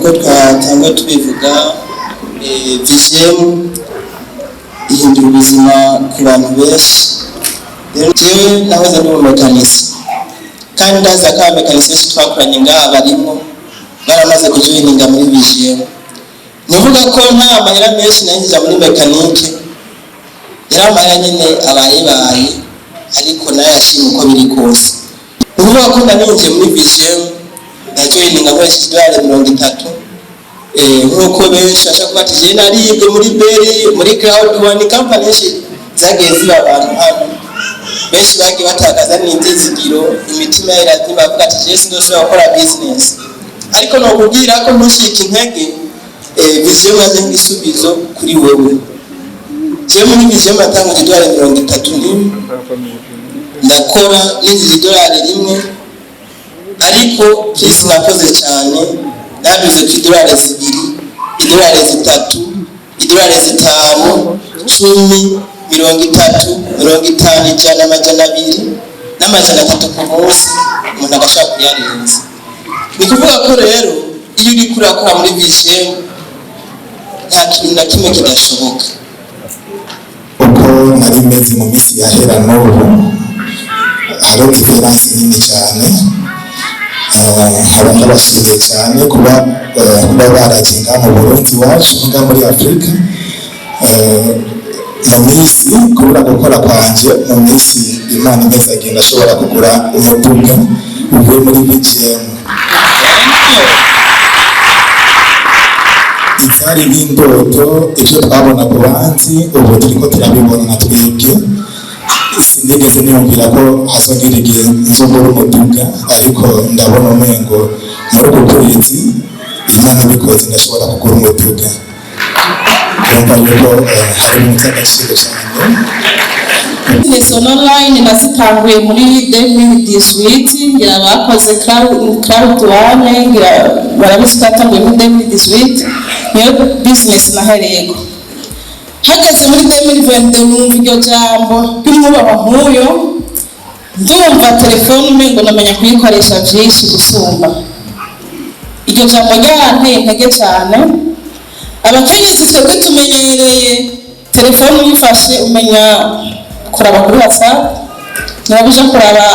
Nk'uko twatangwa tubivuga, VGM ihindura ubuzima ku bantu benshi. Rero jewe nahoze ndi umumekanisi, kandi ndazi ko abamekanisi benshi twakoranye ngaha barimo baramaze kujoininga muri VGM. Nivuga ko nta mahera menshi nayinjiza muri mécanique, yari amahera nyine abayebaye, ariko nayashima uko biri kose. Ni ukuvuga ko naninjiye muri VGM, ndajoininga nkoresheje idolari 30. Nk'uko benshi bashaka kuba ati jewe naribwe muri Beri, muri Crowd One, company nyinshi zagiye ziba abantu hano. Benshi bagiye batakaza n'ibyizigiro, imitima irazima, bavuga ati jewe sindoshobora gukora business. Ariko nokubwira ko ntushike intege. VGM yaje nk'igisubizo kuri wewe. Jewe muri VGM natanguje idolari 31, ndakora ninjije idolari 1, ariko plus nakoze cyane naduze ku idolari 2, idolari 3, idolari 5, 10, 30, 50, 100, 200 n'300 ku munsi, umuntu agashobora kuyarenza. Ni kuvuga ko rero iyo uriko urakora muri VGM nta kintu na kimwe kidashoboka. Uko nari meze mu minsi yahera n'ubu hariho différence nini cyane. Nkaba ndabashimiye cyane kuba baraje ngaha mu Burundi iwacu, ngaha muri Afurika. Mu minsi kubura gukora kwanje, mu minsi Imana imeze agenda ashobora kugura umuduga uvuye muri VGM. Thank you. Ibyari b'indoto, ibyo twabona ku bandi, ubu turiko turabibona na twebwe. Sinigeze niyumvira ko hazogera igihe nzogura umuduga, ariko ndabona umengo muri uku kwezi, Imana ibikoze, ndashobora kugura umuduga. Urumva yuko hari ibintu by'agaciro cyane. Business online nazitanguye muri 2018. Ngira bakoze Crowd One, ngira barabizi ko yatanguye muri 2018, niyo business nahereyeko. Hageze muri 2022 numva iryo jambo ry'umwubahwa nk'uyo, ndumva telefone umengo namenya kuyikoresha byinshi gusumba. Iryo jambo ryaranteye intege cyane. Abakenyezi twebwe tumenyereye telefone, uyifashe umenya kuraba kuri WhatsApp, niba uje kuraba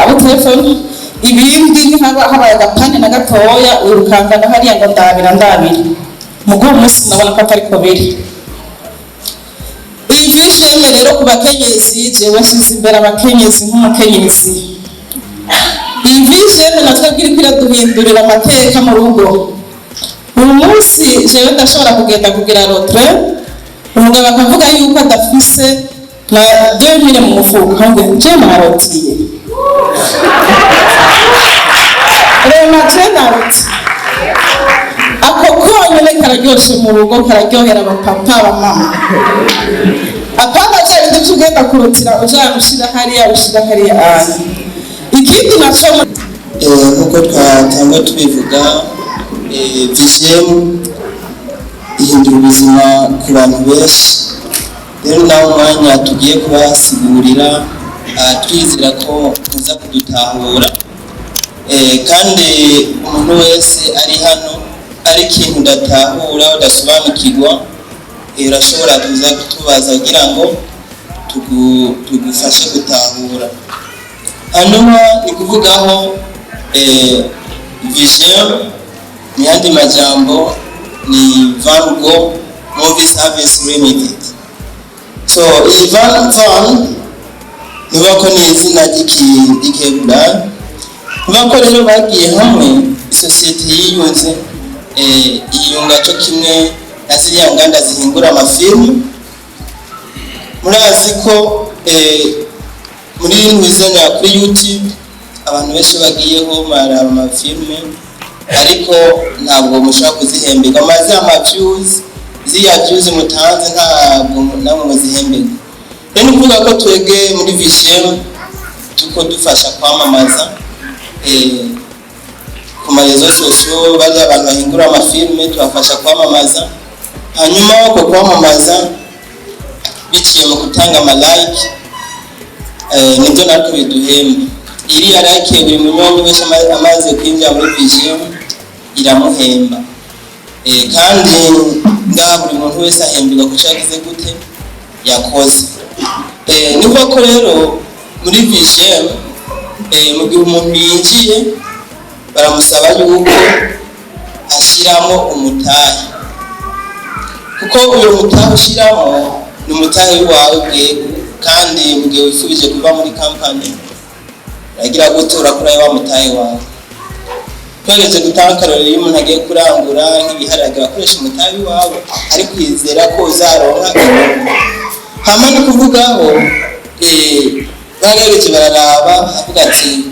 abo telefone, ibindi haba habaye agapande na gatoya wirukanga na hariya ngo ndabira ndabira. Mugo uwo munsi ndabona ko atariko biri. Iyi VGM rero ku bakenyezi, jewe nshyize imbere abakenyezi nk'umukenyezi, iyi VGM natwe iriko iraduhindurira amateka mu rugo. Uyu munsi jewe ndashobora kugenda kugira retrait, umugabo akavuga yuko adafise na 2000 mu mufuko, ngo je narotiye rema, je narotiye. Ako konyine kararyoshe mu rugo, kararyohera abapapa, abamama. Apana bya bindi vy'ugenda kurutira ujana ushira hariya, ushira hariya. Anya ikindi naco Nk'uko twatangwa tubivuga, VGM ihindura ubuzima ku bantu benshi. Rero nawe umwanya tugiye kubasigurira, twizera ko muza kudutahura. Kandi umuntu wese ari hano ari ikintu udatahura, udasobanukirwa, urashobora kuza kutubaza kugira ngo tugufashe gutahura. Hanyuma ni kuvugaho VGM, mu yandi majambo ni Van Go Movie Service Limited. So iyi Van niba ko ni izina ry'Ikeburayi, niba ko rero bagiye hamwe, isosiyete yiyunze, yiyunga cyo kimwe na ziriya nganda zihingura amafilmu. Murazi ko muri ntuzenya kuri YouTube abantu benshi bagiyeho baraba amafilme, ariko ntabwo mushobora kuzihemberwa amaze ama views. Ziriya views mutanze ntabwo namwe muzihemberwa. Rero ni ukuvuga ko twebwe muri VGM tuko dufasha kwamamaza ku ma réseaux sociaux. Bariya abantu bahingura amafilme tubafasha kwamamaza, hanyuma uko kwamamaza biciye mu gutanga ama like, nibyo natwe biduhemba. Iriya like buri munywanyi wese amaze kwinjira muri VGM iramuhemba. Kandi ngaha buri muntu wese ahemberwa ku cyo yagize gute, yakoze. Ni ukuvuga ko rero muri VGM, mu gihe umuntu yinjiye, baramusaba yuko ashyiramo umutahe, kuko uyu mutahe ushyiramo ni umutahe wawe bwego. Kandi mu gihe wifuje kuva muri kampani, uragira gute? Urakurayo wa mutahe wawe. Twageze gutanga akarorero, iyo umuntu agiye kurangura nk'ibiharage, abakoresha umutahe wawe, ariko yizera ko uzaronka inyungu. Hama no kuvugaho, bagerageje bararaba, avuga ati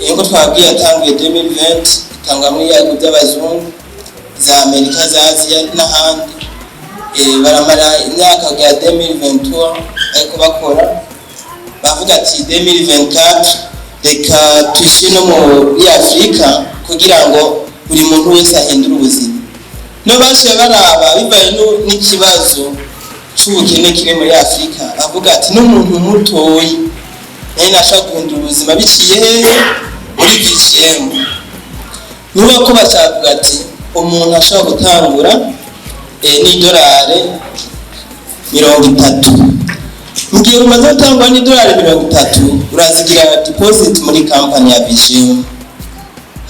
nkuko twabwiye, yatanguye 2020, itangwa muri bihugu by'abazungu, za Amerika, za Aziya n'ahandi. Baramara imyaka kugera 2023 ariko bakora. Bavuga ati 2024 reka tushyire no muri Afurika, kugira ngo buri muntu wese ahindure ubuzima. No baciye baraba bivaye n'ikibazo c'ubukene kiri muri Afurika, bavuga ati n'umuntu mutoyi nawe nashobora guhindura ubuzima biciye hehe? Muri VGM. Nuba ko bacavuga ati umuntu ashobora gutangura n'idolari 30. Mu gihe umaze gutangwa n'idolari 30, urazigira deposit muri kampani ya VGM.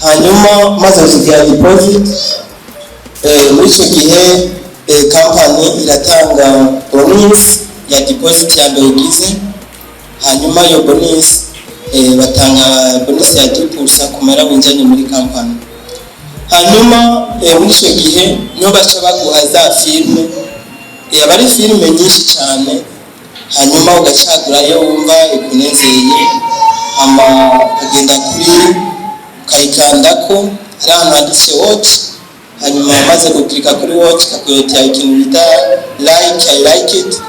Hanyuma maze kuzigira deposit, muri icyo gihe kampani iratanga bonus ya deposit ya mbere ugize. Hanyuma iyo bonus, batanga bonus ya 10% ku mahera winjanye muri kampani. Hanyuma muri icyo gihe niho baca baguha za filime, aba ari filime nyinshi cyane. Hanyuma ugacagura iyo wumva ikunezeye, hama ukagenda kuri ukayikandako, hari ahantu handitse "watch". Hanyuma umaze gukirika kuri watch, kakwereka ikintu bita "like", "I like it",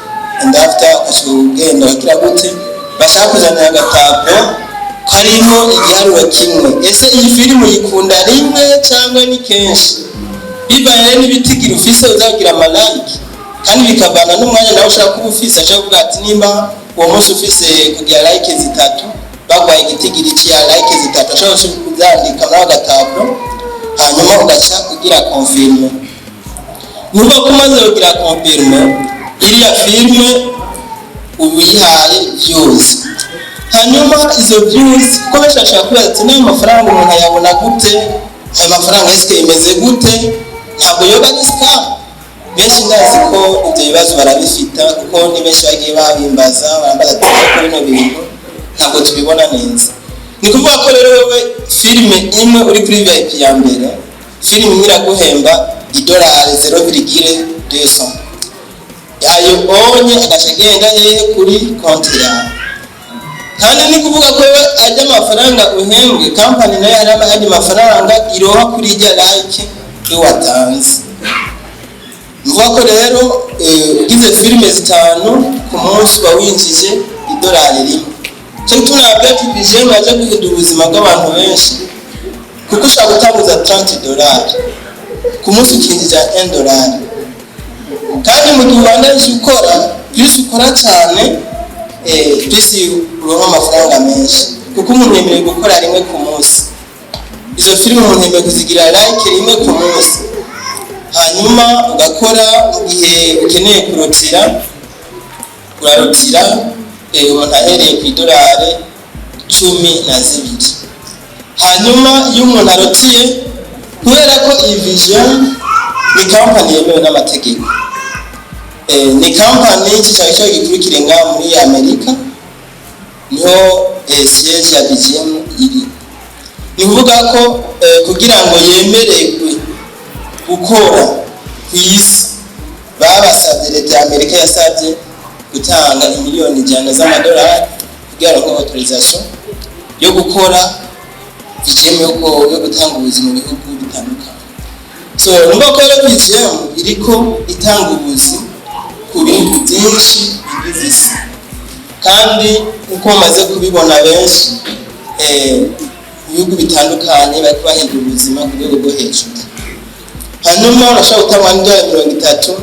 and after ukaca ugenda ukagira gute? Bashaka kuzanira agatablo karimo igiharuro kimwe: ese iyi filime uyikunda rimwe cyangwa ni kenshi? Bivanye n'ibitigiri ufise, uzagira ama like, kandi bikavana n'umwanya nawe ushaka kuba ufise. Ashobora kuvuga ati nimba uwo munsi ufise kugira like zitatu, baguhaye igitigiri cya like zitatu, ashobora kuzandika muri ako gatablo. Hanyuma ugaca ugira confirme. Nuba ko umaze kugira confirme, iriya filime uba uyihaye views. Hanyuma izo views, kuko benshi bashobora kwibaza ati n'ayo mafaranga umuntu ayabona gute? Ayo mafaranga eske imeze gute? Ntabwo yoba ari scam? Benshi ndazi ko ibyo bibazo barabifita, kuko ni benshi bagiye babimbaza, barambaza ati ariko bino bintu ntabwo tubibona neza. Ni kuvuga ko rero wewe filime imwe uri kuri VIP ya mbere, filime imwe iraguhemba idolari 0,200. Ayo onye agaca agenda hehe? Kuri konti yawe. Kandi ni kuvuga ko wewe ajya amafaranga uhembwe, kampani nayo hari ayandi mafaranga iroha kuri ijya like iyo watanze. Ni ukuvuga ko rero ugize filime zitanu ku munsi, uba winjije idolari 1. Cyo gituma nabwo ati VGM yaje guhindura ubuzima bw'abantu benshi, kuko ushobora gutanguza 30 dolari, ku munsi ukinjiza 1 dolari. Kandi mu gihe ubandanyije ukora, plus ukora cyane, plus uronka amafaranga menshi, kuko umuntu yemerewe gukora rimwe ku munsi. Izo filime umuntu yemerewe kuzigira like rimwe ku munsi. Hanyuma ugakora, mu gihe ukeneye kurotira, urarotira. Umuntu ahereye ku idolari 12. Hanyuma iyo umuntu arotiye, kubera ko iyi VGM ni kampani yemewe n'amategeko, ni kampani icyicaro cyayo gikuru kiri ngaha muri Amerika, niho siège ya VGM iri. Ni ukuvuga ko kugira ngo yemererwe gukora ku isi, babasabye, leta ya Amerika yasabye gutanga imiliyoni 100 z'amadolari kugira ngo autorisation yo gukora VGM, yo gutanga ubuzima mu bihugu bitandukanye. So numva ko rero VGM iriko itanga ubuzi ku bihugu byinshi bigize isi. Kandi uko bamaze kubibona benshi, ibihugu bitandukanye bariko bahindura ubuzima ku rwego rwo hejuru. Hanyuma urashobora gutanga n'idolari 30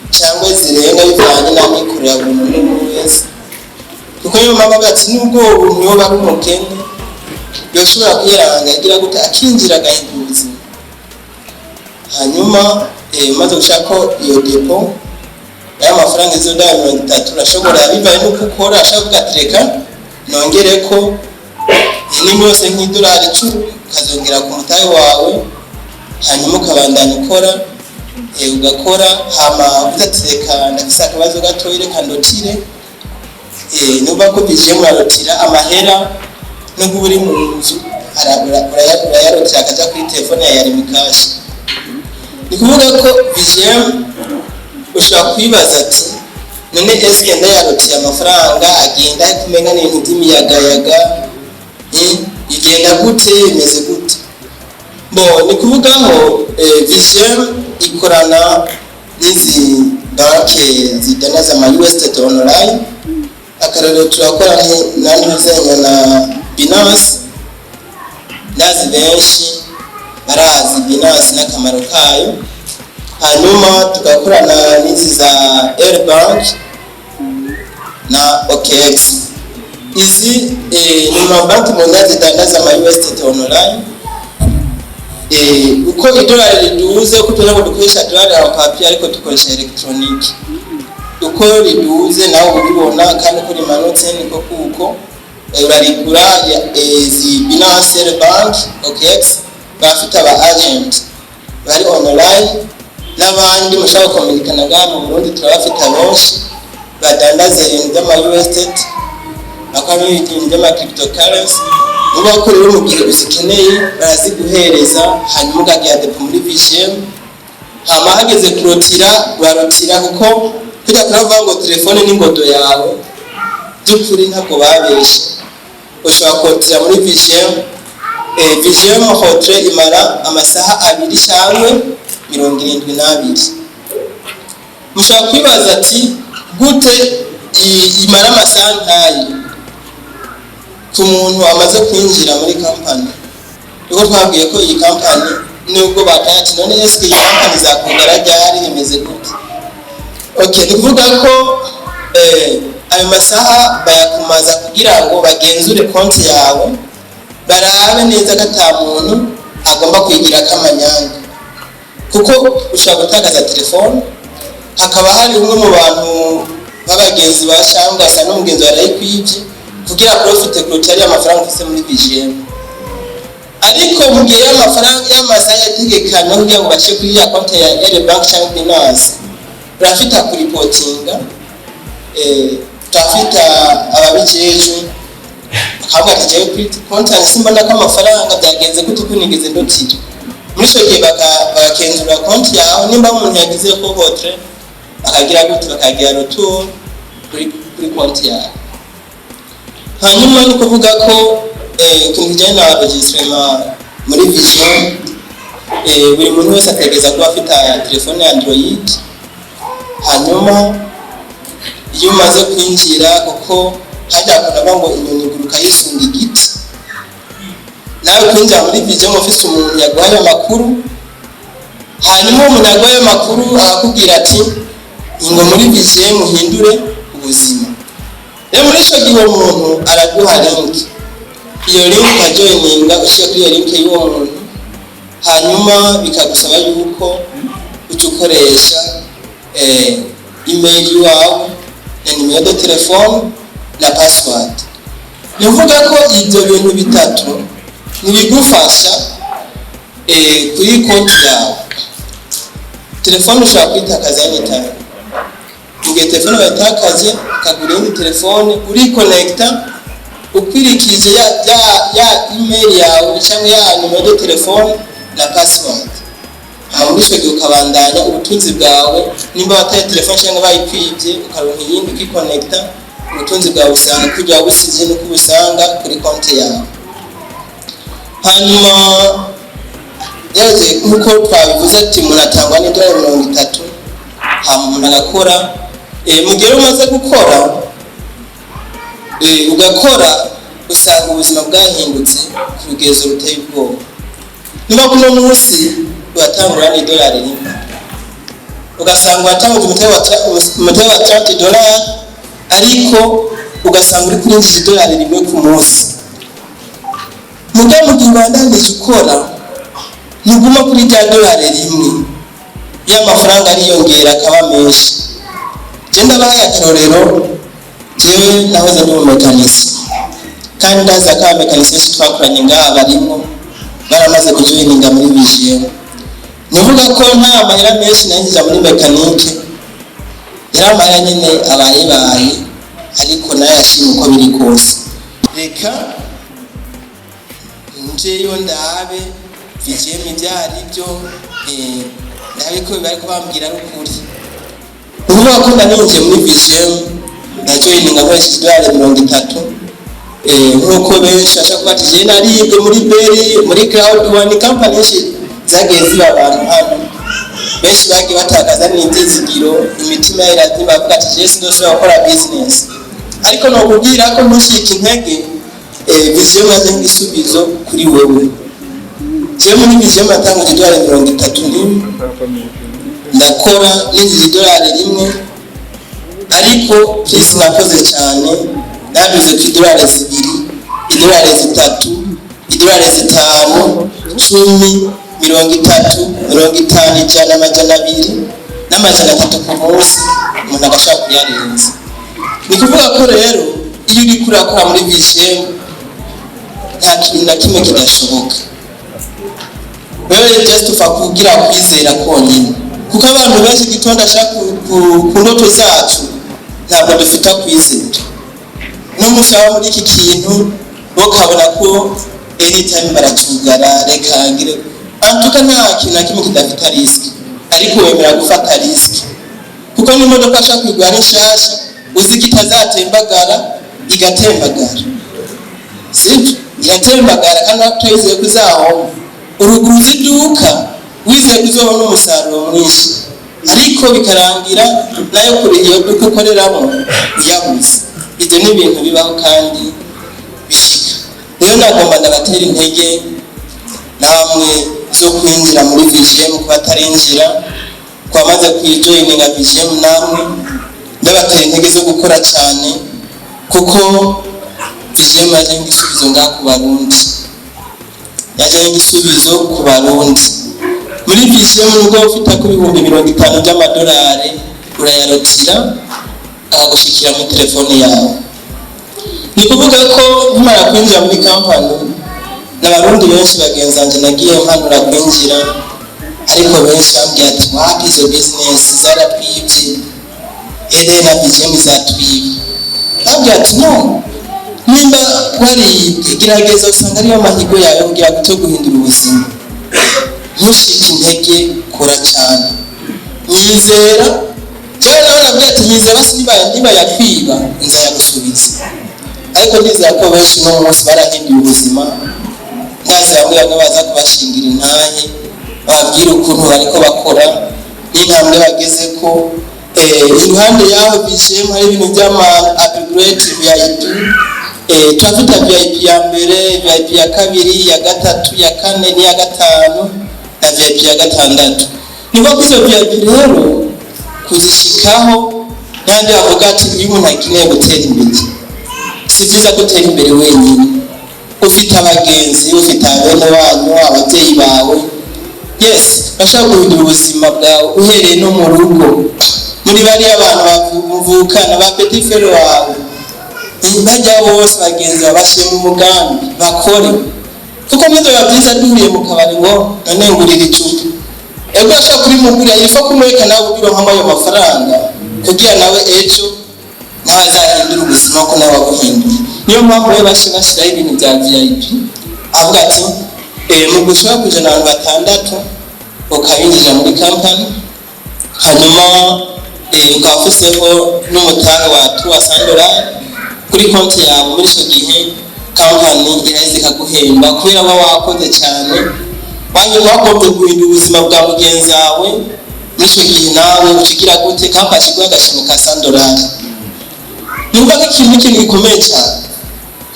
cyangwa zirenga, bivanye n'amikoro ya buri muntu wese, kuko niyo mpamvu avuga ati nubwo uwo muntu yoba ari umukene, yoshobora kwiranga agira gute, akinjira agahindura ubuzima. Hanyuma Umaze gushirako iyo dépôt, ayo mafaranga, izo dolari 30, urashobora, bivaye n'uko ukora, ashobora kuvuga ati: "Reka nongereko nimba yose nk'idolari 10", ukazongera ku mutahe wawe, hanyuma ukabandanya ukora, ugakora. Hama uvuze ati: "Reka ndafise akabazo gatoyi, reka ndotire." Nuba ko bigiye murarotira amahera, nubwo uba uri mu nzu, urayarotira akaja kuri telefone ya Lumicash. Ni kuvuga ko VGM ushobora kwibaza ati: "None eske ndayarotiye amafaranga agenda kumenga n'ibintu by'imiyagayaga, igenda gute, imeze gute?" Bo ni kuvuga ngo VGM ikorana n'izi banke zidandaza ama USDT online. Akarorero, turakora na ntuzenya na Binance. Ndazi benshi barazi Binance n'akamaro kayo. Hanyuma tugakorana n'izi za Air Bank na OKX. Izi ni amabanki munda zidandaza ama USDT online. Uko idolari riduze, uko tuza ngo dukoresha dolari en papier, ariko dukoresha électronique, uko riduze nawe ubibona, kandi uko rimanutse niko kuko urarigura. Izi Binance, Air Bank, OKX bafite aba agent bari online n'abandi mushaka gukominikana. Ngaha mu Burundi turabafite abenshi badandaza ibintu by'ama USDT, bakora ibintu by'ama cryptocurrency. Nuba ko rero mu gihe uzikeneye baraziguhereza, hanyuma ukagira dépôt muri VGM. Hama hageze kurotira, urarotira, kuko kujya kuravuga ngo telefone n'ingodo yawe, by'ukuri ntabwo babeshe. Ushobora kurotira muri VGM. VGM retrait imara amasaha 2 cyangwa 72. Mushobora kwibaza ati: "Gute imara amasaha nk'ayo ku muntu amaze kwinjira muri kampani?" Niko twabwiye ko iyi kampani, nubwo bataye ati: "None ese iyi kampani izakugara ryari, bimeze gute?" Okay, ni kuvuga ko ayo masaha bayakumaza kugira ngo bagenzure konti yawe, barabe neza ko ata muntu agomba kuyigira k'amanyanga, kuko ushobora gutakaza telefone, hakaba hari umwe mu bantu b'abagenzi ba cyangwa asa n'umugenzi warayikwibye kugira profite kuruta ariya mafaranga ufise muri VGM. Ariko mu gihe y'amafaranga y'amasaha yategekanywe kugira ngo bace kuri ya konti ya Air Bank cyangwa Binance, urafita kuripotinga, turafita ababijejwe, bakavuga ati: "Jewe kuri konti yanjye simbona ko amafaranga, byagenze gute ko nigeze ndotira?" Muri icyo gihe bakakenzura konti yawe, nimba umuntu yagize ko retrait, bakagira gute, bakagira retour kuri konti yawe. Hanyuma ni ukuvuga ko ikintu kijyanye na enregistrement muri VGM, buri muntu wese ategereza kuba afite telefone ya Android. Hanyuma iyo umaze kwinjira, kuko hajya kunavuga ngo inyoni iguruka yisunga igiti, nawe kwinjira muri VGM ufise umuntu yaguhaye amakuru. Hanyuma uwo muntu yaguhaye amakuru akakubwira ati: "Ingo muri VGM uhindure ubuzima." Rero muri icyo gihe uwo muntu araguha link. Iyo link ukajoyininga, ushyira kuri iyo link y'uwo muntu, hanyuma bikagusaba yuko uca ukoresha email iwawe na numéro de téléphone na password. Ni ukuvuga ko ibyo bintu bitatu ntibigufasha kuri konti yawe. Telefone ushobora kuyitakaza anytime. Mu gihe telefone bayitakaje, ukagura iyindi telefone, urikonekita ukwirikije ya email yawe cyangwa ya numéro de téléphone na password. Hama muri icyo gihe ukabandanya ubutunzi bwawe. Nimba wataye telefone cyangwa bayikwibye, ukaronka iyindi, ukikonekita, ubutunzi bwawe usanga kujya wabusize nuko ubusanga kuri konti yawe. Hanyuma yaje nk'uko twabivuze ati umuntu atangwa n'idolari 30, hama umuntu agakora. Mu gihe umaze gukora, ugakora, usanga ubuzima bwahindutse ku rugezo ruteye ubwoba. Niba kuno munsi uratangura n'idolari 1, ugasanga watanguje umutahe wa 30 dolari, ariko ugasanga uri kurinjiza idolari 1 ku munsi. Muga mu gihe ubandanije ukora, ntuguma kuri rya dolari 1. Iyo amafaranga ariyongera akaba menshi. Je ndabahaye akarorero: jewe nahoze ndi umumekanisi, kandi ndazi ko abamekanisi benshi twakoranye ngaha barimo baramaze kujoininga muri VGM. Nivuga ko nta mahera menshi nayinjiza muri mécanique, yari amahera nyine abayebaye, ariko nayashima uko biri kose. Reka njeyo ndabe VGM ibyo ari byo, ndabe ko bari kubambwira ari ukuri. Ni ukuvuga ko naninjiye muri VGM, najoininga nkoresheje idolari 30, nk'uko benshi bashobora kuba ati jewe naribwe muri beri, muri Crowd One. Company nyinshi zagiye ziba abantu hano, benshi bagiye batakaza n'ibyizigiro, imitima yabo irazima, bavuga ati jewe sindosubira gukora business. Ariko nokubwira ko ntushike intege. VGM yaje nk'igisubizo kuri wewe. Jewe muri VGM natanguje idolari 31, ndakora ninjiza idolari 1, ariko please, nakoze cyane, naduze ku idolari 2, idolari 3, idolari 5, 10, 30, 50, 100, 200 n'300 ku munsi, umuntu agashobora kuyarenza. Ni kuvuga ko rero iyo uriko urakora muri VGM, nta kintu na kimwe kidashoboka. Wewe just upfa kugira kwizera konyine, kuko abantu benshi igitondo ashaka ku ndoto zacu ntabwo dufite kwizera. N'umusaba muri iki kintu bo kabona ko anytime baracugara. Reka ngire antuka, nta kintu na kimwe kidafite risque, ariko wemera gufata risque, kuko n'imodoka ashaka kuyigura ari nshasha, uzi ko itazatembagara, igatembagara, sibyo? Iratembagara kandi utayizeye ko izahomba. Uruguruza iduka wizeye ko uzobona umusaruro mwinshi, ariko bikarangira nayo kuri iyo duka ukoreramo uyabuze. Ibyo ni ibintu bibaho kandi bishika. Rero nagomba ndabatera intege namwe zo kwinjira muri VGM ku batarinjira, ku bamaze kuyijoininga VGM, namwe ndabatera intege zo gukora cyane, kuko VGM yaje nk'igisubizo ngaha ku Barundi, yaje nk'igisubizo ku Barundi. Muri VGM, nubwo ufite ko 50,000 by'amadolari, urayarotira akagushikira muri telefone yawe. Ni kuvuga ko nkimara kwinjira muri kampani, n'Abarundi benshi bagenzi banjye nagiye mpanura kwinjira, ariko benshi bambwiye ati wapi, izo business zaratwibye, ere na VGM zatwibye. Bambwiye ati no, nimba waribwe, gerageza, usanga ariyo mahirwe yawe kugira ngo guhindura ubuzima. Ntushike intege, kora cyane, nyizera. Jewe nawe nabwiye ati nyizera, basi niba yakwiba nzayagusubiza. Ariko ndizera ko benshi uno munsi barahinduye ubuzima. Ndazi bamwe bamwe baza kubashingira intahe, bababwira ukuntu bariko bakora n'intambwe bageze ko. Iruhande y'aho VGM hari ibintu by'ama upgrade VIP. Turafite VIP ya mbere, VIP ya kabiri, ya gatatu, ya kane n'iya gatanu na VIP ya gatandatu. Niko ko izo VIP rero kuzishikaho, n'andi bavuga ati iyo umuntu akeneye gutera imbere, si byiza gutera imbere wenyine. Ufite abagenzi, ufite abene wanyu, ababyeyi bawe, yes, bashobora guhindura ubuzima bwawe uhereye no mu rugo, muri bariya bantu muvukana, ba petit frère wawe, bajya bose bagenzi bawe, bashyire mu mugambi bakore, kuko nibyo biba byiza. Duhuriye mu kabari ngo none ngurira icupa, ego ashaka kurimugurira, ifa kumwereka nawe ubironkamo ayo mafaranga, kugira nawe ejo nawe azahindura ubuzima ko nawe wabuhinduye. Niyo mpamvu rero bashyiraho ibintu bya VIP, avuga ati mu gushobora kujana abantu batandatu ukabinjira muri kampani, hanyuma ukaba ufiseho n'umutahe wa 300 dolari kuri konti yawe, muri icyo gihe kampani iraheze ikaguhemba kubera uba wakoze cyane, wagombye guhindura ubuzima bwa mugenzi wawe. Muri icyo gihe nawe uca gute? Kampani iguha agashimwe ka 100 dolari. Numva ko ikintu n'ikintu gikomeye cyane.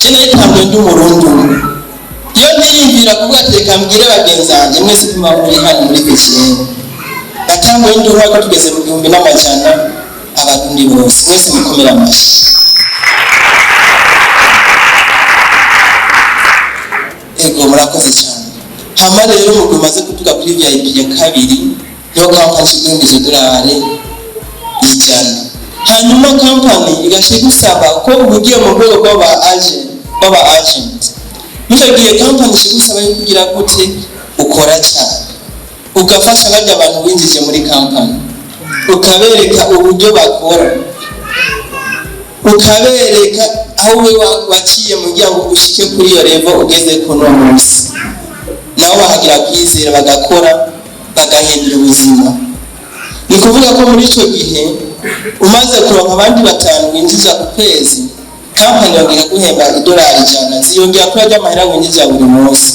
Je nayitanguye ndi Umurundi umwe. Iyo niyumvira kuvuga ati reka mbwire bagenzi banjye mwese ko muri hano muri VGM, natanguye ndi umwe, ko tugeze mu gihumbi n'amajana Abarundi bose. Mwese mukomere amashyi. Ego, murakoze cyane. Hama rero mu umaze kutuga kuri VIP ya kabiri. Niho kampani iguhemba izo $100. Hanyuma kampani igaca igusaba ko uba ugiye mu rwego rw'aba agent. Muri icyo gihe kampani ikigusaba yo kugira gute? Ukora cyane, ugafasha bajya abantu winjije muri kampani, ukabereka uburyo bakora, ukabereka aho we waciye kugira ngo ushike kuri iyo level ugeze kuno munsi. Nabo bahagira kwizera, bagakora, bagahindura ubuzima. Ni kuvuga ko muri icyo gihe umaze kuronka abandi batanu winjiza ku kwezi, kampani yongera guhemba $100, ziyongera kuri ajya amahera winjiza buri munsi,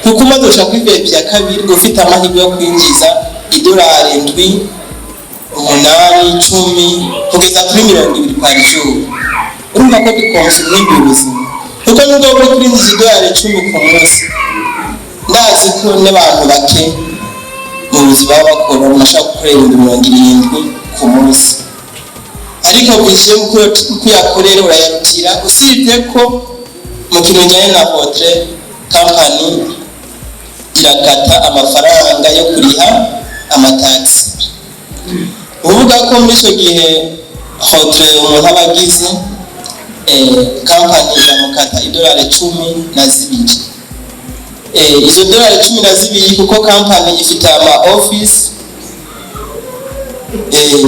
kuko umaze gushika kuri VIP ya kabiri ufite amahirwe yo kwinjiza $7, 8, 10 kugeza kuri 20 par jour. Urumva ko bikonsa umwimbi ubuzima, kuko nubwo uri kurinjiza $10 ku munsi, ndazi ko n'abantu bake mu buzima baba bakora bashobora gukorera 70,000 ku munsi. Ariko bije kuyakorera urayarutira, usibye ko mu kintu kijyanye na retrait kampani irakata amafaranga yo kuriha amatagisi. Uvuga ko muri icyo gihe retrait umuntu aba agize, kampani iramukata $12. Izo $12, kuko kampani ifite ama office,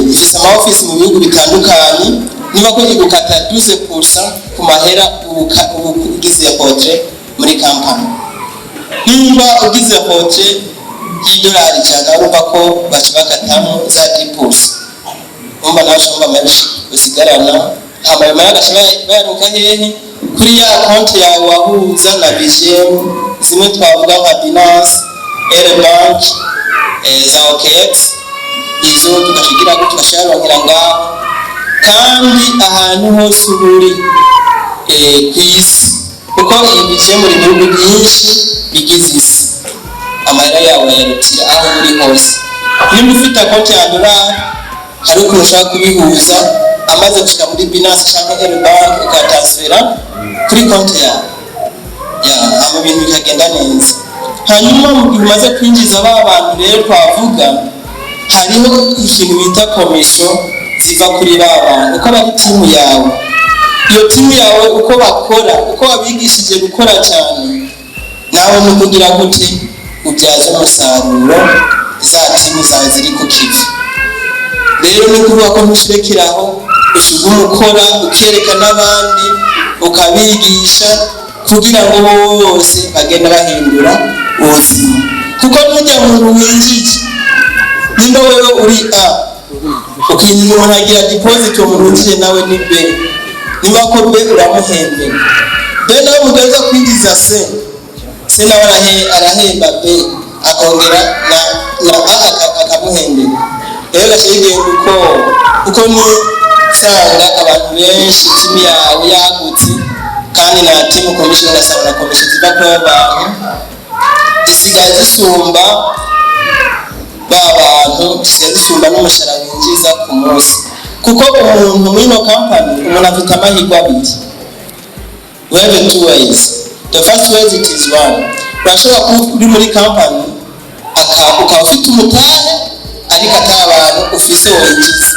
ifite ama office mu bihugu bitandukanye, niba ko igukata 12% ku mahera ubu ugize retrait muri kampani. Niba ugize retrait y'$100, urumva ko baca bakatamo za 10%. Urumva nawe ushobora menshi usigarana. Hama ayo mahera agaca bayaruka hehe? Kuri ya konti yawe wahuza na VGM, zimwe twavuga nka Binance, Air Bank, za OKX. Izo tugashigira ko tugasharonkera ngaho. Kandi ahantu hose uba uri ku isi, kuko iyi VGM muri bihugu byinshi bigize isi, amahera yawe urayarutira aho uri hose. Nimba ufite konti ya dolari, hari ukuntu ushobora kubihuza, amaze gushika muri Binance cyangwa Air Bank ukatransfera kuri konti yawe ya hama ibintu bikagenda neza. Hanyuma mu gihe umaze kwinjiza ba bantu rero twavuga, hariho ikintu bita komisiyo ziva kuri ba bantu, uko bari timu yawe. Iyo timu yawe uko bakora, uko wabigishije gukora cyane, nawe ni ukugira gute? Ubyaza umusaruro za timu zawe ziri ku kivi. Rero ni ukuvuga ko ntushirekeraho, ushobora gukora ukereka n'abandi, ukabigisha kugira ngo bose bagende bahindura ubuzima. Kuko nujya muntu winjije, nimba wewe uri A, ukinjiza umuntu agira deposit, uwo muntu winjije nawe ni B. Niba ko B uramuhembera, B nawe mugeza kwinjiza C, C nawe arahemba B, akongera na A akamuhembera. Rero gaca bigenda uko ni usanga abantu benshi timu yawe yagutse. Kandi na team commission, ugasanga na commission ziva kuri abo bantu zisigaye zisumba ba bantu, zisigaye zisumba n'umushahara winjiza ku munsi. Kuko umuntu muri ino company, umuntu afite amahirwe abiri. We have two ways. The first way, it is one, urashobora kuba uri muri company ukaba ufite umutahe ariko atari abantu ufise winjiza.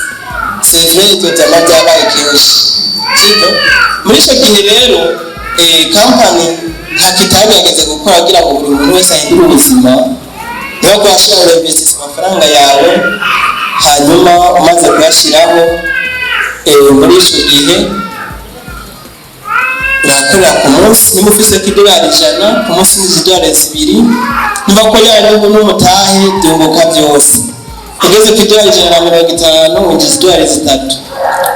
C'est vrai, ibyo byama byabaye kenshi, sibyo? Muri icyo gihe rero company ntacyo itagerageza gukora kugira ngo buri muntu wese ahindure ubuzima. Niyo kuyashyira, urinvestisa amafaranga yawe, hanyuma umaze kuyashyiraho, muri icyo gihe urakorera ku munsi. Niba ufise ko $100 ku munsi, n'izi $2, niba ko ya nyungu n'umutahe byunguka byose. Ugeze ku $150 winjiza $3.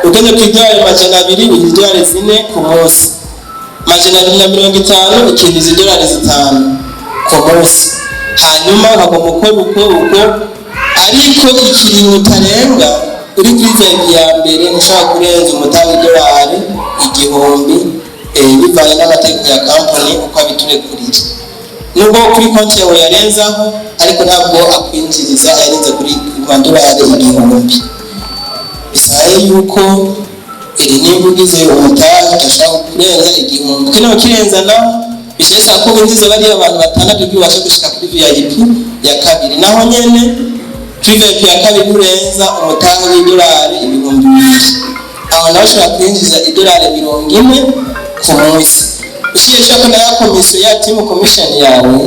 Ugeze ku $200 winjiza $4 ku munsi. 250 ukinjiza $5 ku munsi. Hanyuma ukagomba ukora uko uko, ariko ikiringo utarenga uri kuri VIP ya mbere, ntushobora kurenza umutahe $1000, bivanye n'amategeko ya kampani uko abiturekurira. Nubwo kuri konti yawe yarenzaho, ariko ntabwo akwinjiriza yarenze kuri $1000. Bisaye yuko iri nimba ugize umutahe udashobora kurenza 1000, kino kirenza naho bisaba ko winjiza bariya abantu batandatu kugira ubashe gushika kuri VIP ya kabiri. Naho nyene Kuri VIP ya kabiri nturenza umutahe w'idolari 2000. Aho nawe ushobora kwinjiza idolari 40 ku munsi. Ushyizeko na ya komisiyo ya team commission yawe,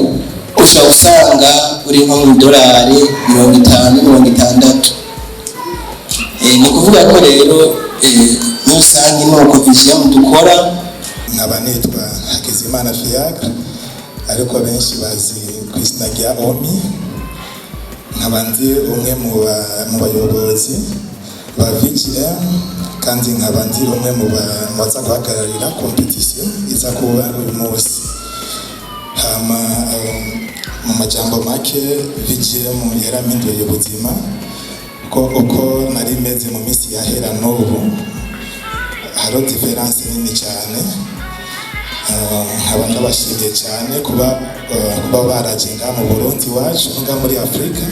ushobora gusanga uri nko mu idolari 50, 60. Ni ukuvuga ko rero muri rusange ni uko VGM dukora. Nkaba nitwa Hakizimana Fiacre, ariko benshi bazi ku izina rya Omi. Nkaba ndi umwe mu bayobozi ba VGM, kandi nkaba ndi umwe mu baza guhagararira competition iza kuba uyu munsi. Hama mu majambo make, VGM yarampinduye ubuzima, ko uko nari meze mu minsi yahera n'ubu hariho différence nini cyane. Nkaba ndabashimiye cyane kuba baraje ngaha mu Burundi iwacu, ngaha muri Afurika.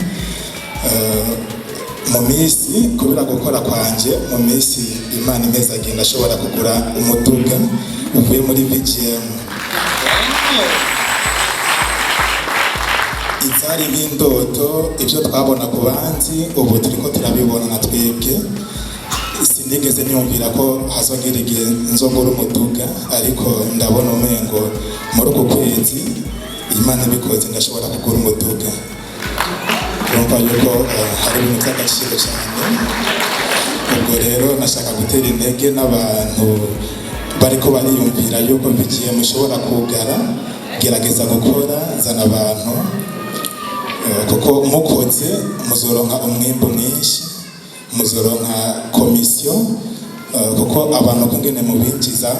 Mu minsi, kubera gukora kwanje, mu minsi Imana imeze agenda ashobora kugura umuduga uvuye muri VGM. Izari nk'indoto, ibyo twabona ku bandi, ubu turiko turabibona na twebwe. Sinigeze niyumvira ko hazogera igihe nzogura umuduga, ariko ndabona umengo muri uku kwezi, Imana ibikoze, ndashobora kugura umuduga. Urumva yuko hari ibintu by'agaciro cyane. Ubwo rero nashaka gutera intege n'abantu bariko bariyumvira yuko bigiye mushobora kugara. Gerageza gukora, zana abantu, kuko mukoze muzoronka umwimbu mwinshi, muzoronka komisiyo, kuko abantu kungene mubinjiza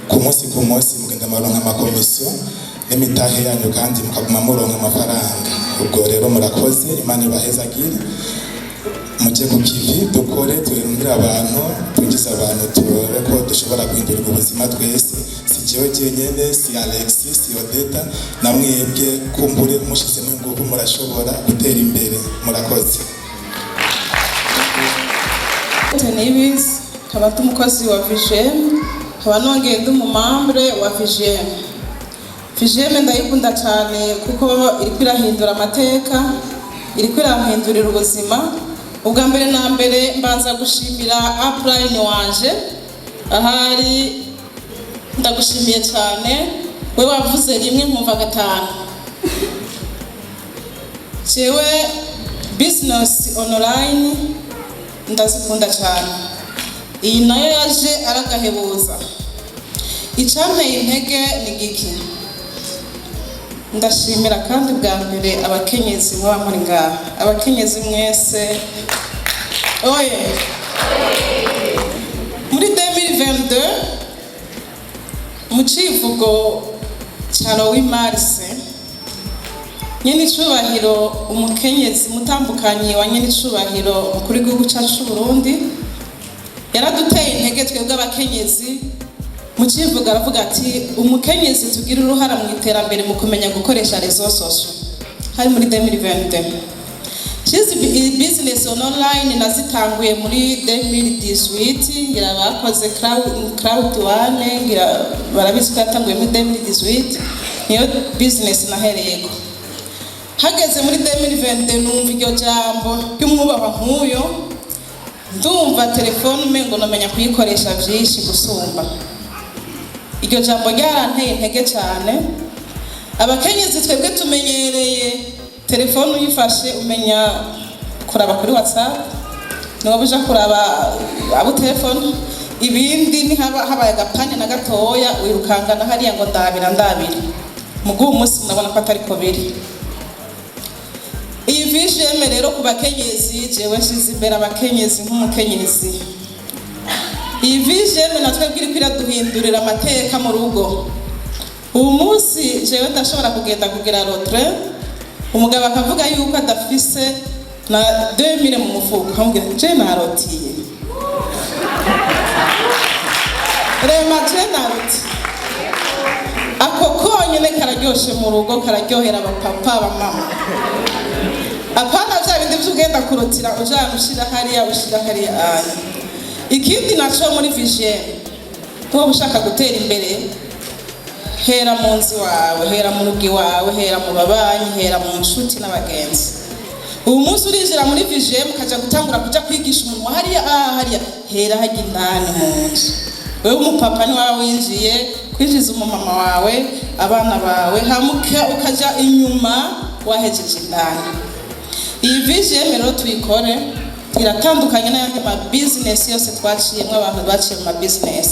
ku munsi ku munsi, mugenda muronka amakomisiyo n'imitahe yanyu, kandi mukaguma muronka amafaranga. Ubwo rero murakoze, Imana ibahezagire. Mujye ku kivi, dukore, turindire abantu, twinjize abantu, turebe ko dushobora guhindurirwa ubuzima twese. Si jewe jenyene, si Alexis, si Odeta, na mwebwe kumbure mushizemo ingufu murashobora gutera imbere. Murakoze. Nibizi, nkaba ndi umukozi wa VGM, nkaba nongeye ndi umu membre wa VGM. VGM ndayikunda cyane kuko iriko irahindura amateka, iriko irampindurira ubuzima. Ubwa mbere na mbere mbanza gushimira upline wanje ahari, ndagushimiye cyane, we wavuze rimwe nkumva gatanu. Jewe business online ndazikunda cyane, iyi nayo yaje aragahebuza. Icyanteye intege ni giki? Ndashimira kandi bwa mbere abakenyezi muba muri ngaha, abakenyezi mwese oye. Muri 2022, mu civugo cya le 8 mars, nyene icubahiro umukenyezi mutambukanyi wa nyene icubahiro umukuru w'igihugu cyacu c'u Burundi yaraduteye intege twebwe abakenyezi. Mu civugo aravuga ati: "Umukenyezi tugira uruhara mu iterambere mu kumenya gukoresha réseaux sociaux." Hari muri 2022. Shizi business on online nazitanguye muri 2018, ngira bakoze crowd one, ngira barabizi ko yatanguye muri 2018, niyo business nahereyeko. Hageze muri 2022, numva iryo jambo ry'umwubahwa nk'uyo, ndumva telefone umengo nomenya kuyikoresha vyinshi gusumba. Iryo jambo ryaranteye intege cyane. Abakenyezi twebwe tumenyereye telefone, uyifashe umenya kuraba kuri WhatsApp, niba uja kuraba abo telefone, ibindi ni haba habaye agapane na gatoya wirukangana hariya ngo ndabira ndabira. Muguwo munsi murabona ko atariko biri. Iyi VGM rero ku bakenyezi, jewe nshize imbere abakenyezi nk'umukenyezi, iyi VGM natwe iriko iraduhindurira amateka mu rugo. Ubu munsi jewe ndashobora kugenda kugira retrait, umugabo akavuga yuko adafise na 2000 mu mufuko, nkamubwira je narotiye rema, je narotiye. Ako konyene kararyoshe mu rugo, kararyohera abapapa, abamama. Apana vya bindi vy'ugenda kurotira ujana ushira hariya, ushira hariya aya. Ikindi naco muri VGM, wowe ushaka gutera imbere, hera mu nzu wawe, hera mu rugo iwawe, hera mu babanyi, hera mu nshuti n'abagenzi. Ubu munsi urinjira muri VGM ukaja gutangura kuja kwigisha umuntu hariya, hariya hera hajya indani mu nzu. Wewe umupapa ni wawe winjiye kwinjiza umumama wawe, abana bawe, hamuka ukaja inyuma wahejeje indani. Iyi VGM rero tuyikore, iratandukanye n'ayandi ma business yose twaciyemo. Abantu baciye mu ma business,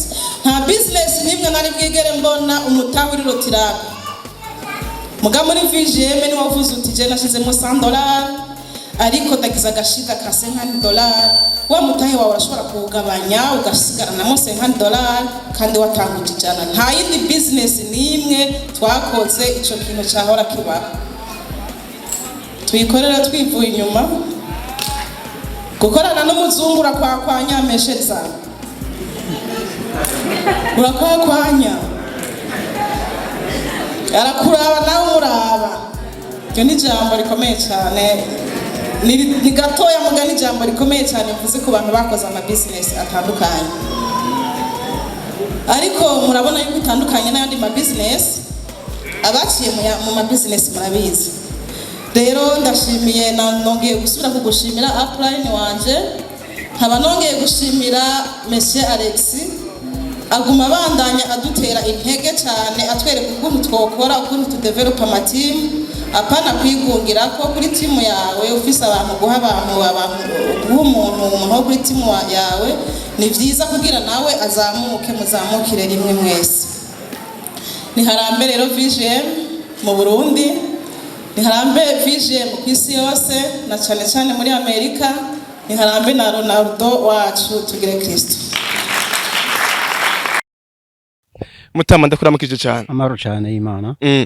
nta business n'imwe nari bwigere mbona umutahe uri retirable. Muga muri VGM niwo uvuze uti: "Je nashizemo $100, ariko ndagize agashida ka $50." Wa mutahe wawe urashobora kuwugabanya, ugasigaranamo $50 kandi watanguje 100. Nta yindi business n'imwe twakoze ico kintu cyahora kibaho. Tuyikorera twivuye inyuma. Gukorana n'umuzungu, urakwakwanya mesheza, urakwakwanya, arakuraba nawe umuraba. Iryo ni ijambo rikomeye cyane, ni gatoya muga ni ijambo rikomeye cyane mvuze ku bantu bakoze ama business atandukanye. Ariko murabona yuko itandukanye n'ayandi ma business. Abaciye mu ma business murabizi. Rero ndashimiye na nongeye gusubira kugushimira, upline wanje, nkaba nongeye gushimira Monsieur Alex, aguma abandanya adutera intege cyane, atwereka ukuntu twokora, ukuntu tudevelopa ama team, apana kwigungira ko kuri team yawe ufise abantu. Guha abantu, guha umuntu wo kuri team yawe ni vyiza kugira nawe azamuke, muzamukire rimwe mwese. Niharambe rero VGM mu Burundi, niharambe VGM ku isi yose, na cyane cyane muri Amerika, niharambe na Ronaldo wacu. Tugire Kristo. Mutama, ndakuramukije cyane. Amahoro cyane y'Imana.